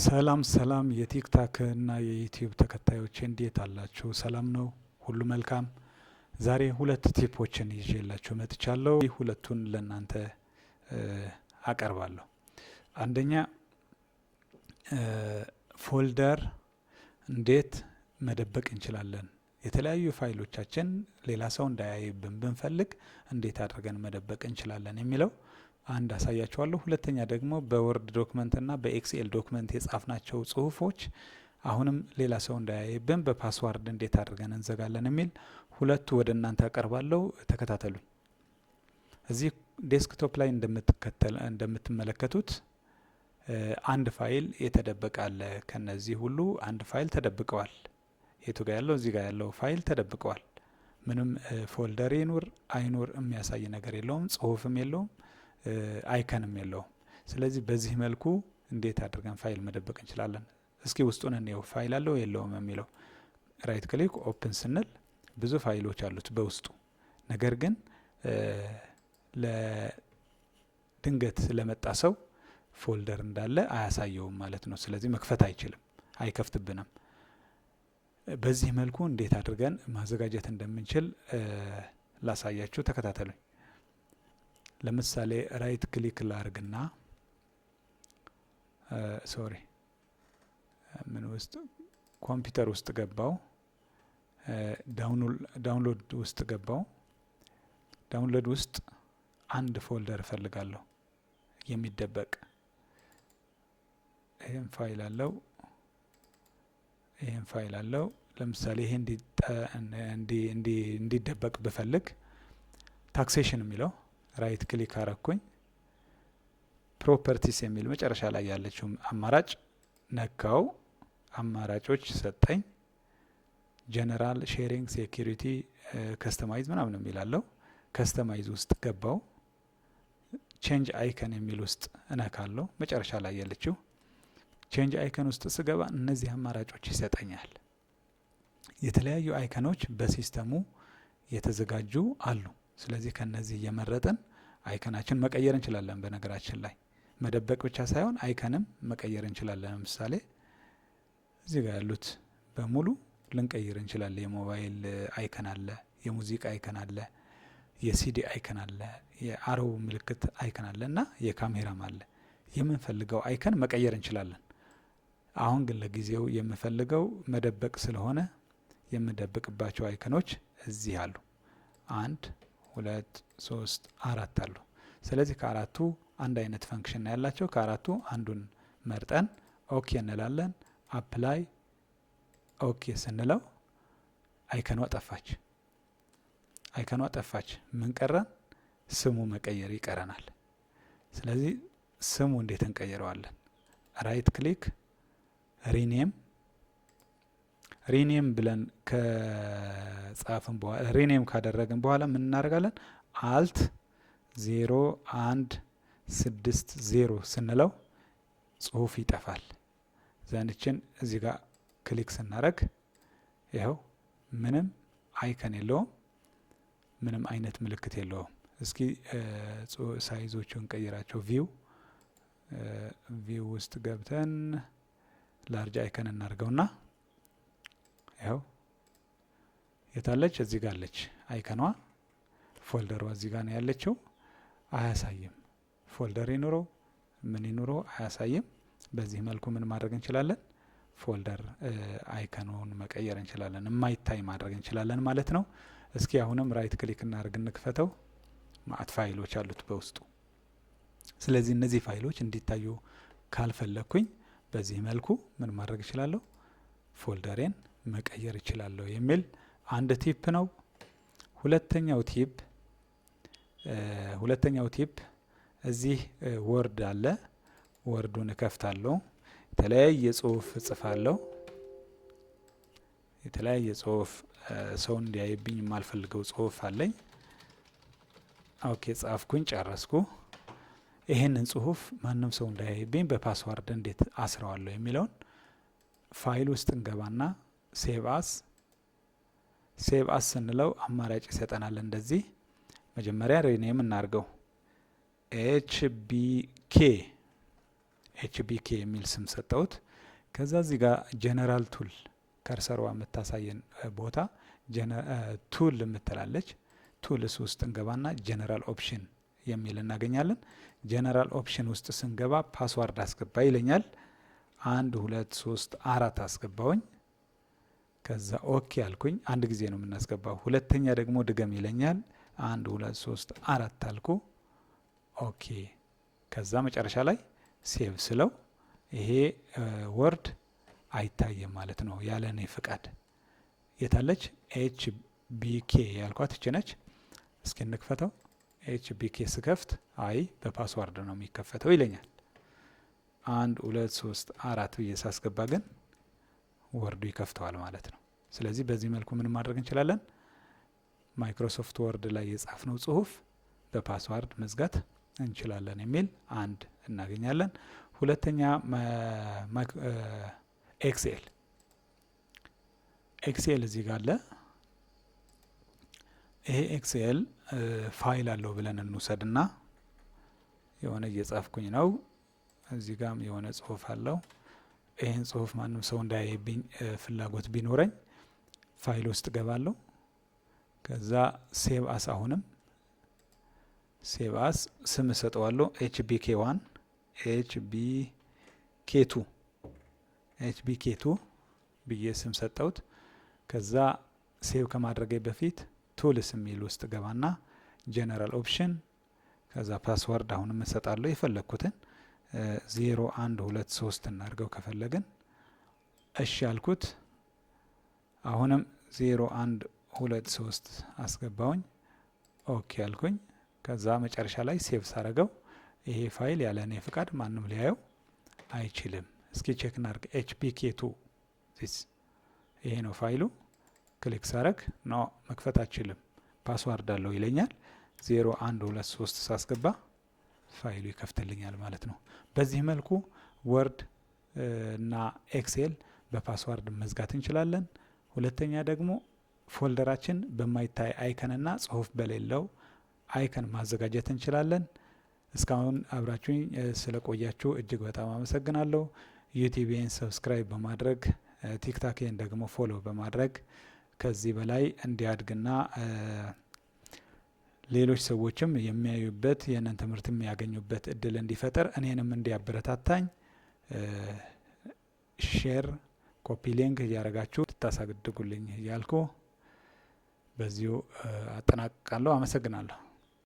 ሰላም ሰላም የ TikTok እና የ YouTube ተከታዮች፣ እንዴት አላችሁ? ሰላም ነው? ሁሉ መልካም። ዛሬ ሁለት tip ኦችን ይዤላችሁ መጥቻለሁ። ሁለቱን ለእናንተ አቀርባለሁ። አንደኛ folder እንዴት መደበቅ እንችላለን? የተለያዩ ፋይሎቻችን ሌላ ሰው እንዳያይብን ብንፈልግ እንዴት አድርገን መደበቅ እንችላለን የሚለው አንድ አሳያችኋለሁ። ሁለተኛ ደግሞ በ Word document እና በ Excel document የጻፍናቸው ጽሁፎች አሁንም ሌላ ሰው እንዳያይብን በ password እንዴት አድርገን እንዘጋለን የሚል ሁለቱ ወደ እናንተ አቀርባለሁ። ተከታተሉኝ። እዚህ desktop ላይ እንደምትመለከቱት አንድ ፋይል የተደበቀ አለ። ከነዚህ ሁሉ አንድ ፋይል ተደብቀዋል። የቱ ጋ ያለው? እዚህ ጋ ያለው ፋይል ተደብቀዋል። ምንም folder ይኑር አይኑር የሚያሳይ ነገር የለውም፣ ጽሁፍም የለውም፣ icon ም የለውም። ስለዚህ በዚህ መልኩ እንዴት አድርገን ፋይል መደበቅ እንችላለን? እስኪ ውስጡን እንየው፣ ፋይል አለው የለውም የሚለው። Right click open ስንል ብዙ ፋይሎች አሉት በውስጡ። ነገር ግን ለድንገት ለመጣ ሰው folder እንዳለ አያሳየውም ማለት ነው። ስለዚህ መክፈት አይችልም፣ አይከፍትብንም። በዚህ መልኩ እንዴት አድርገን ማዘጋጀት እንደምንችል ላሳያችሁ፣ ተከታተሉኝ። ለምሳሌ right click ላርግና፣ sorry፣ ምን ውስጥ፣ ኮምፒውተር ውስጥ ገባው፣ download ውስጥ ገባው። Download ውስጥ አንድ folder እፈልጋለሁ የሚደበቅ። ይህም ፋይል አለው፣ ይህም ፋይል አለው። ለምሳሌ ይሄ እንዲደበቅ ብፈልግ taxation የሚለው right click አረኩኝ። Properties የሚል መጨረሻ ላይ ያለችው አማራጭ ነካው። አማራጮች ሰጠኝ። General፣ sharing፣ security፣ customize ምናምን የሚላለው customize ውስጥ ገባው። Change icon የሚል ውስጥ እነካለሁ። መጨረሻ ላይ ያለችው change icon ውስጥ ስገባ እነዚህ አማራጮች ይሰጠኛል። የተለያዩ icon ኦች በ system ኡ የተዘጋጁ አሉ። ስለዚህ ከነዚህ እየመረጥን icon ኣችን መቀየር እንችላለን። በነገራችን ላይ መደበቅ ብቻ ሳይሆን icon ም መቀየር እንችላለን። ለምሳሌ እዚህ ጋር ያሉት በሙሉ ልንቀይር እንችላለን። የሞባይል icon አለ፣ የሙዚቃ icon አለ፣ የ CD icon አለ፣ የ arrow ምልክት icon አለ እና የካሜራም አለ። የምንፈልገው icon መቀየር እንችላለን። አሁን ግን ለጊዜው የምፈልገው መደበቅ ስለሆነ የምደብቅባቸው icon ኦች እዚህ አሉ። አንድ፣ ሁለት፣ ሶስት፣ አራት አሉ። ስለዚህ ከአራቱ አንድ አይነት function ያላቸው ከአራቱ አንዱን መርጠን okay እንላለን። Apply okay ስንለው icon ኗ ጠፋች። Icon ኗ ጠፋች። ምን ቀረን? ስሙ መቀየር ይቀረናል። ስለዚህ ስሙ እንዴት እንቀይረዋለን? Right click rename። Rename ብለን ከጻፍን በኋላ፣ rename ካደረግን በኋላ ምን እናደርጋለን? Alt 0160 ስንለው ጽሁፍ ይጠፋል። ዘንችን እዚህ ጋር click ስናደርግ ይኸው ምንም icon የለውም፣ ምንም አይነት ምልክት የለውም። እስኪ size ኦቹን ቀይራቸው። View ውስጥ ገብተን large icon እናድርገውና ይኸው የታለች? እዚህ ጋር አለች icon ኗ። Folder ሯ እዚህ ጋር ነው ያለችው። አያሳይም። Folder ይኑረው ምን ይኑረው አያሳይም። በዚህ መልኩ ምን ማድረግ እንችላለን? Folder icon ኑን መቀየር እንችላለን። የማይታይ ማድረግ እንችላለን ማለት ነው። እስኪ አሁንም right click እናድርግ፣ እንክፈተው። ማአት ፋይሎች አሉት በውስጡ። ስለዚህ እነዚህ ፋይሎች እንዲታዩ ካልፈለግኩኝ በዚህ መልኩ ምን ማድረግ እችላለሁ? Folder ኤን መቀየር እችላለሁ የሚል አንድ tip ነው። ሁለተኛው tip እዚህ Word አለ። Word ኡን እከፍታለሁ። የተለያየ ጽሁፍ እጽፋለሁ። የተለያየ ጽሁፍ፣ ሰው እንዲያይብኝ የማልፈልገው ጽሁፍ አለኝ። Okay፣ ጻፍኩኝ፣ ጨረስኩ። ይሄንን ጽሁፍ ማንም ሰው እንዳያይብኝ በ password እንዴት አስረዋለሁ የሚለውን ፋይል ውስጥ እንገባና save as። Save as ስንለው አማራጭ ይሰጠናል። እንደዚህ መጀመሪያ rename እናርገው። HBK HBK የሚል ስም ሰጠሁት። ከዛ እዚህ ጋር general tool cursor ዋ የምታሳየን ቦታ tool የምትላለች፣ tools ውስጥ እንገባና general option የሚል እናገኛለን። General option ውስጥ ስንገባ password አስገባ ይለኛል። አንድ፣ ሁለት፣ ሶስት፣ አራት አስገባውኝ። ከዛ okay አልኩኝ። አንድ ጊዜ ነው የምናስገባው። ሁለተኛ ደግሞ ድገም ይለኛል። አንድ፣ ሁለት፣ ሶስት፣ አራት አልኩ። Okay። ከዛ መጨረሻ ላይ save ስለው ይሄ Word አይታይም ማለት ነው ያለ እኔ ፍቃድ። የታለች HBK ያልኳት? እች ነች። እስኪ እንክፈተው። HBK ስከፍት አይ በ password ነው የሚከፈተው ይለኛል። አንድ፣ ሁለት፣ ሶስት፣ አራት ብዬ ሳስገባ ግን Word ኡ ይከፍተዋል ማለት ነው። ስለዚህ በዚህ መልኩ ምን ማድረግ እንችላለን? Microsoft Word ላይ የጻፍነው ጽሁፍ በ password መዝጋት እንችላለን የሚል አንድ እናገኛለን። ሁለተኛ Excel። Excel እዚህ ጋር አለ። ይሄ Excel ፋይል አለው ብለን እንውሰድና የሆነ እየጻፍኩኝ ነው። እዚህ ጋም የሆነ ጽሁፍ አለው። ይህን ጽሁፍ ማንም ሰው እንዳያይብኝ ፍላጎት ቢኖረኝ ፋይል ውስጥ ገባለሁ። ከዛ save as፣ አሁንም save as ስም እሰጠዋለሁ። HBK 1፣ HBK 2፣ HBK 2 ብዬ ስም ሰጠሁት። ከዛ save ከማድረጌ በፊት tools የሚል ውስጥ ገባና general option፣ ከዛ password አሁንም እሰጣለሁ የፈለግኩትን፣ 0123 እናድርገው ከፈለግን። እሺ አልኩት። አሁንም 0123 አስገባውኝ። Okay አልኩኝ። ከዛ መጨረሻ ላይ save ሳረገው ይሄ ፋይል ያለ እኔ ፍቃድ ማንም ሊያየው አይችልም። እስኪ check እናርግ። HBK 2 this ይሄ ነው ፋይሉ። Click ሳረግ no፣ መክፈት አችልም፣ password አለው ይለኛል። 0123 ሳስገባ ፋይሉ ይከፍትልኛል ማለት ነው። በዚህ መልኩ Word እና Excel በ password መዝጋት እንችላለን። ሁለተኛ ደግሞ folder ኣችን በማይታይ icon ና ጽሁፍ በሌለው icon ማዘጋጀት እንችላለን። እስካሁን አብራችሁኝ ስለቆያችሁ እጅግ በጣም አመሰግናለሁ። YouTube ኤን subscribe በማድረግ፣ TikTok ኤን ደግሞ follow በማድረግ ከዚህ በላይ እንዲያድግና ሌሎች ሰዎችም የሚያዩበት፣ ይህንን ትምህርት የሚያገኙበት እድል እንዲፈጠር፣ እኔንም እንዲያበረታታኝ share፣ copy link እያደረጋችሁ እንድታሳድጉልኝ እያልኩ በዚሁ አጠናቅቃለሁ። አመሰግናለሁ።